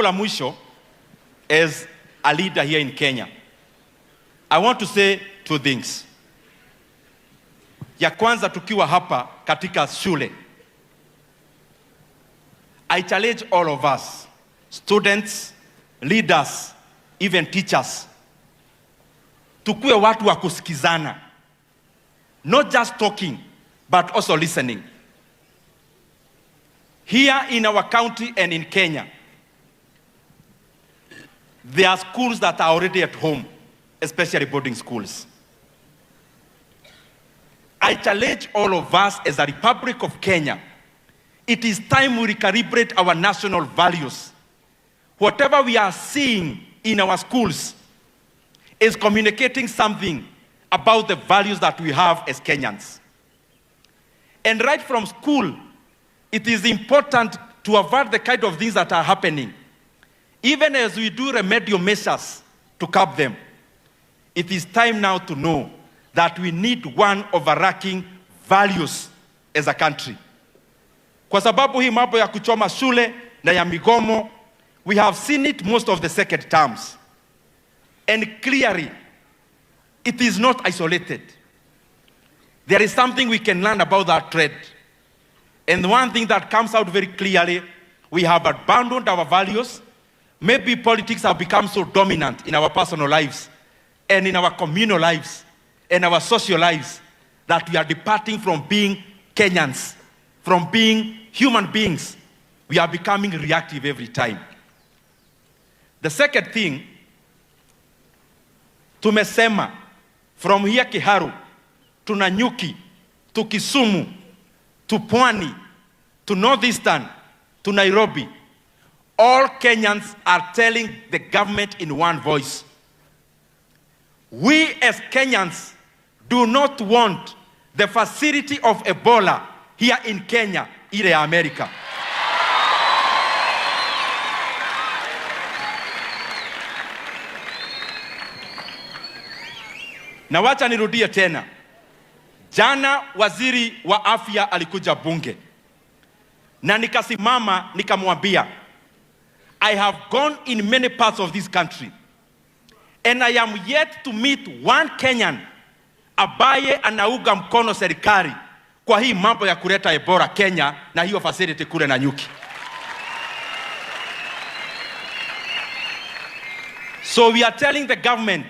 La mwisho, as a leader here in Kenya, I want to say two things. Ya kwanza, tukiwa hapa katika shule, I challenge all of us, students, leaders, even teachers, tukuwe watu wa kusikizana, not just talking but also listening. Here in our county and in Kenya, there are schools that are already at home, especially boarding schools. I challenge all of us as a Republic of Kenya, it is time we recalibrate our national values. Whatever we are seeing in our schools is communicating something about the values that we have as Kenyans. And right from school, it is important to avert the kind of things that are happening. Even as we do remedial measures to curb them, it is time now to know that we need one overarching values as a country. Kwa sababu hii mambo ya kuchoma shule na ya migomo, we have seen it most of the second terms. And clearly, it is not isolated. There is something we can learn about that trend. And one thing that comes out very clearly, we have abandoned our values. Maybe politics have become so dominant in our personal lives and in our communal lives and our social lives that we are departing from being Kenyans, from being human beings. We are becoming reactive every time. The second thing, tumesema from here Kiharu, to Nanyuki, to Kisumu, to Pwani, to Northeastern, to Nairobi, all Kenyans are telling the government in one voice. We as Kenyans do not want the facility of Ebola here in Kenya, ile ya America. Na wacha nirudie tena. Jana waziri wa afya alikuja bunge na nikasimama nikamwambia, I have gone in many parts of this country and I am yet to meet one Kenyan ambaye anaunga mkono serikali kwa hii mambo ya kuleta Ebola Kenya na hiyo facility kule Nanyuki. So we are telling the government,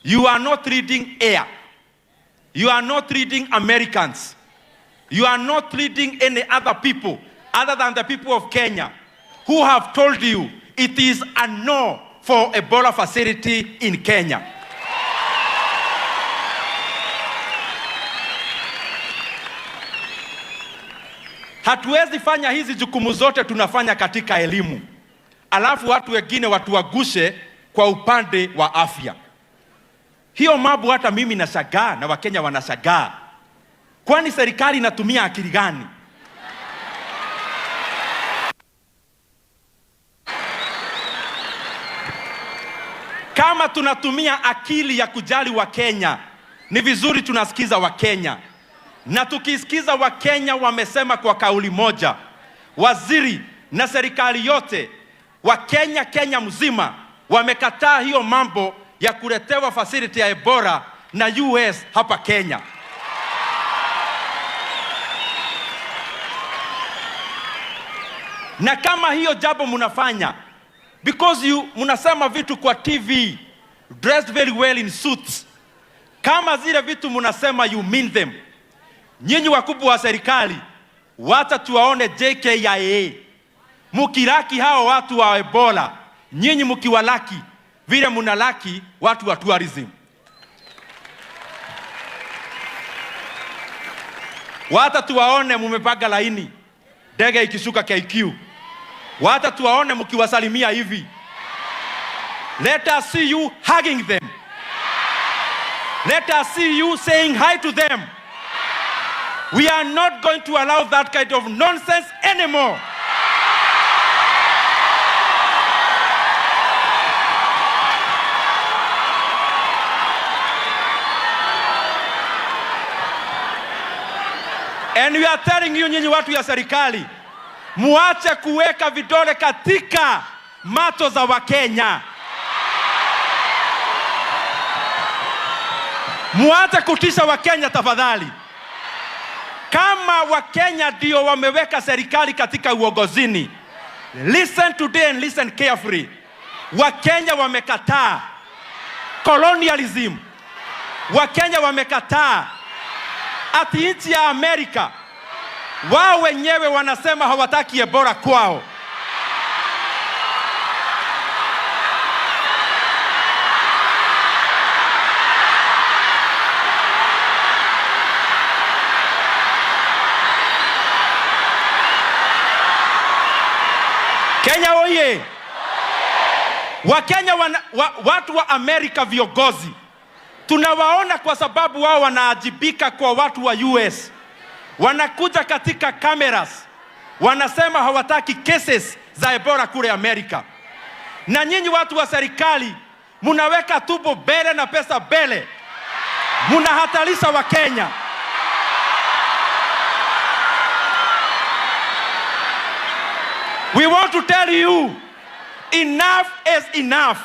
you are not leading air. You are not leading Americans. You are not leading any other people other than the people of Kenya who have told you it is a no for Ebola facility in Kenya. Hatuwezi fanya hizi jukumu zote tunafanya katika elimu, alafu watu wengine watuagushe kwa upande wa afya. Hiyo mambo hata mimi nashangaa na Wakenya wanashangaa. Kwani serikali inatumia akili gani? Kama tunatumia akili ya kujali Wakenya, ni vizuri tunasikiza Wakenya. Na tukisikiza Wakenya wamesema kwa kauli moja, waziri na serikali yote, Wakenya Kenya mzima wamekataa hiyo mambo ya kuletewa facility ya Ebola na US hapa Kenya. Na kama hiyo jambo mnafanya, because you mnasema vitu kwa TV, dressed very well in suits, kama zile vitu mnasema you mean them, nyinyi wakubwa wa serikali, wacha tuwaone JKIA mukilaki hao watu wa Ebola, nyinyi mkiwalaki vile munalaki watu wa tourism. Wacha tuwaone mumepanga laini ndege ikishuka KQ. Wacha tuwaone mkiwasalimia hivi. Let us see you hugging them. Let us see you saying hi to them. We are not going to allow that kind of nonsense anymore. And we are telling you, nyinyi watu ya serikali, Muache kuweka vidole katika macho za Wakenya. Muache kutisha Wakenya tafadhali. Kama Wakenya ndio wameweka serikali katika uongozini, listen today and listen carefully. Wakenya wamekataa colonialism. Wakenya wamekataa ati nchi ya Amerika wao wenyewe wanasema hawataki Ebola kwao. Kenya oye! Wakenya watu wa Amerika viongozi tunawaona kwa sababu wao wanaajibika kwa watu wa US. Wanakuja katika cameras wanasema hawataki cases za Ebola kule Amerika. Na nyinyi watu wa serikali munaweka tumbo mbele na pesa mbele, munahatarisha Wakenya. We want to tell you, enough is enough.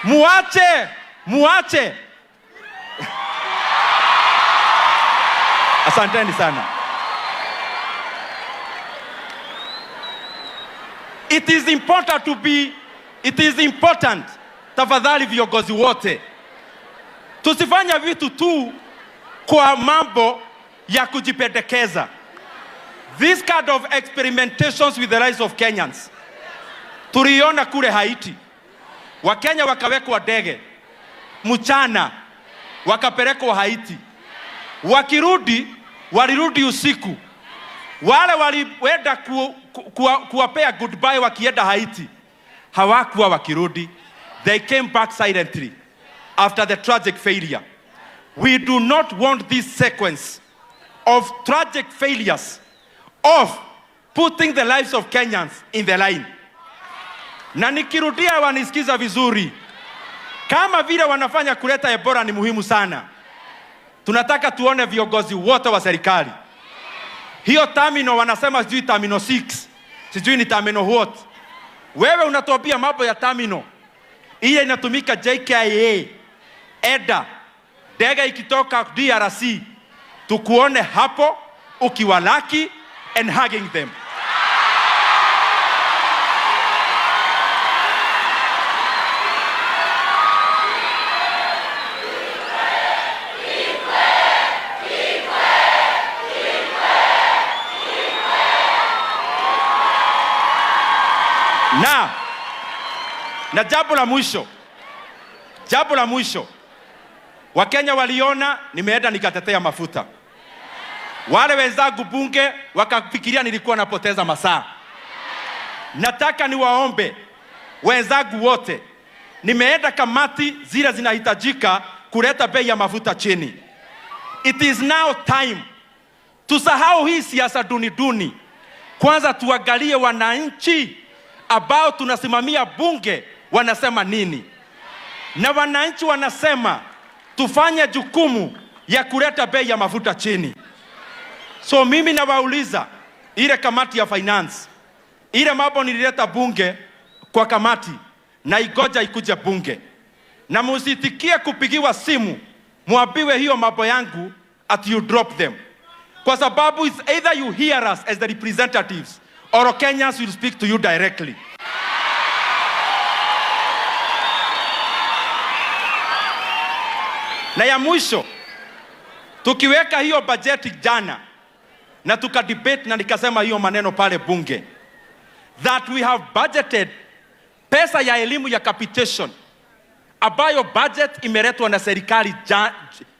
Muache, muache. Asanteni sana. It is important to be, it is important. Tafadhali viongozi wote, tusifanye vitu tu kwa mambo ya kujipendekeza. This kind of experimentations with the lives of Kenyans tuliona kule Haiti. Wakenya wakawekwa ndege mchana wakapelekwa Haiti, wakirudi walirudi usiku. Wale walienda kuwapea goodbye wakienda Haiti hawakuwa wakirudi. They came back silently after the tragic failure. We do not want this sequence of tragic failures of putting the lives of Kenyans in the line. Na nikirudia wanisikiza vizuri, kama vile wanafanya kuleta Ebola ni muhimu sana. Tunataka tuone viongozi wote wa serikali. Hiyo terminal wanasema sijui terminal 6, sijui ni terminal what. Wewe unatuambia mambo ya terminal. Ile inatumika JKIA, EDA, ndege ikitoka DRC, tukuone hapo ukiwalaki and hugging them. Na jambo la mwisho, jambo la mwisho, Wakenya waliona nimeenda nikatetea mafuta. Wale wenzangu bunge wakafikiria nilikuwa napoteza masaa. Nataka niwaombe wenzangu wote, nimeenda kamati zile zinahitajika kuleta bei ya mafuta chini. It is now time tusahau hii siasa duni duni. Kwanza tuangalie wananchi ambao tunasimamia bunge wanasema nini. Na wananchi wanasema tufanye jukumu ya kuleta bei ya mafuta chini. So mimi nawauliza ile kamati ya finance, ile mambo nilileta bunge kwa kamati na igoja ikuje bunge. Na musitikie kupigiwa simu muambiwe hiyo mambo yangu at you drop them. Kwa sababu it's either you hear us as the representatives or Kenyans will speak to you directly. Na ya mwisho, tukiweka hiyo bajeti jana na tukadebate na nikasema hiyo maneno pale bunge, that we have budgeted pesa ya elimu ya capitation ambayo budget imeletwa na serikali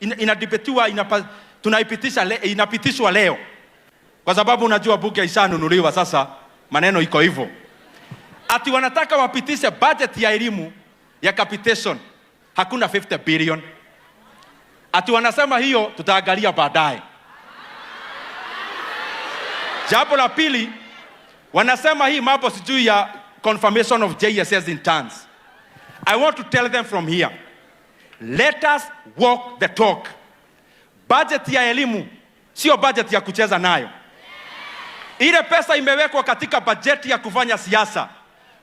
inadebatiwa, tunaipitisha inapitishwa leo. Kwa sababu unajua bunge ishanunuliwa sasa, maneno iko hivyo. Ati wanataka wapitishe budget ya elimu ya capitation, hakuna 50 billion. Ati wanasema hiyo tutaangalia baadaye. Jambo la pili, wanasema hii mambo sijui ya confirmation of JSS interns. I want to tell them from here, let us walk the talk. Budget ya elimu sio budget ya kucheza nayo. Ile pesa imewekwa katika bajeti ya kufanya siasa.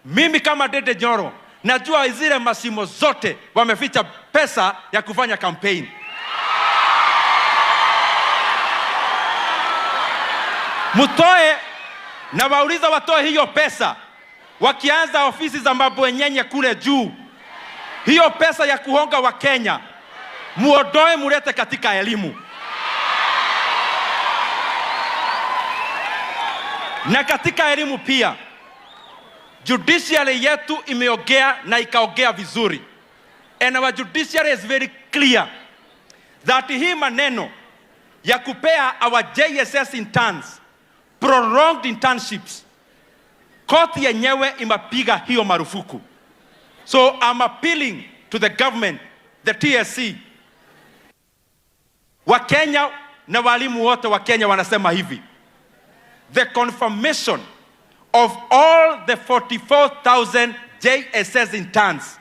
Mimi kama Ndindi Nyoro najua zile mashimo zote wameficha pesa ya kufanya campaign. Mutoe na wauliza watoe hiyo pesa wakianza ofisi za mabwenyenye kule juu. Hiyo pesa ya kuhonga wa Kenya muondoe, mulete katika elimu. Na katika elimu pia judiciary yetu imeongea na ikaongea vizuri, and our judiciary is very clear that hii maneno ya kupea our JSS interns prolonged internships, court yenyewe imepiga hiyo marufuku. So I'm appealing to the government, the TSC, Wakenya na walimu wote wa Kenya wanasema hivi: the confirmation of all the 44,000 JSS interns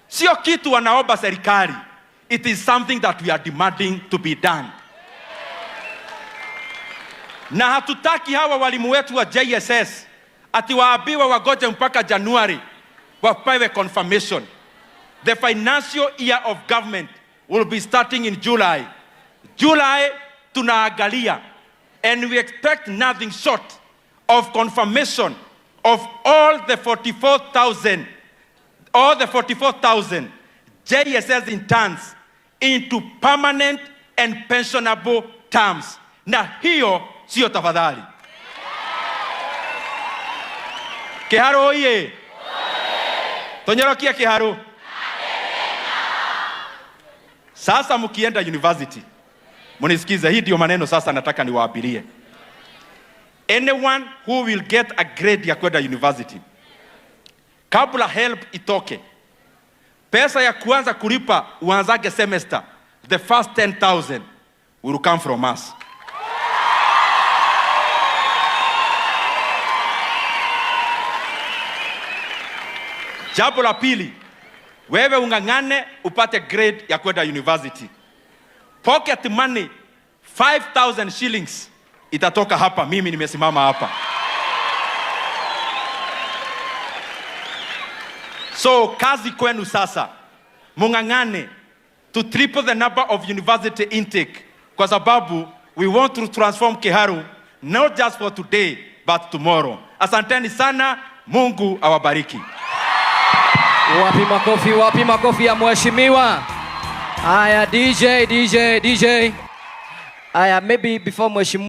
sio kitu wanaomba serikali, it is something that we are demanding to be done. Na hatutaki hawa walimu wetu wa JSS ati waambiwe wagoje mpaka Januari wapewe confirmation. The financial year of government will be starting in July. July tunaangalia, and we expect nothing short of confirmation of all the 44,000, all the 44,000 JSS interns into permanent and pensionable terms. Na hiyo sio tafadhali. Kiharu oye! Tonyorokia Kiharu. Sasa mkienda university, munisikize, hii ndio maneno sasa nataka niwaabirie. Anyone who will get a grade ya kwenda university, kabla HELB itoke, pesa ya kuanza kulipa uanzage semester, the first 10,000 will come from us. Jambo la pili, wewe ung'ang'ane upate grade ya kwenda university. Pocket money 5,000 shillings itatoka hapa, mimi nimesimama hapa. So kazi kwenu sasa, mung'ang'ane to triple the number of university intake, kwa sababu we want to transform Kiharu not just for today but tomorrow. Asanteni sana, Mungu awabariki. Wapi makofi, wapi makofi ya mheshimiwa? Aya, DJ, DJ, DJ. Aya, maybe before mheshimiwa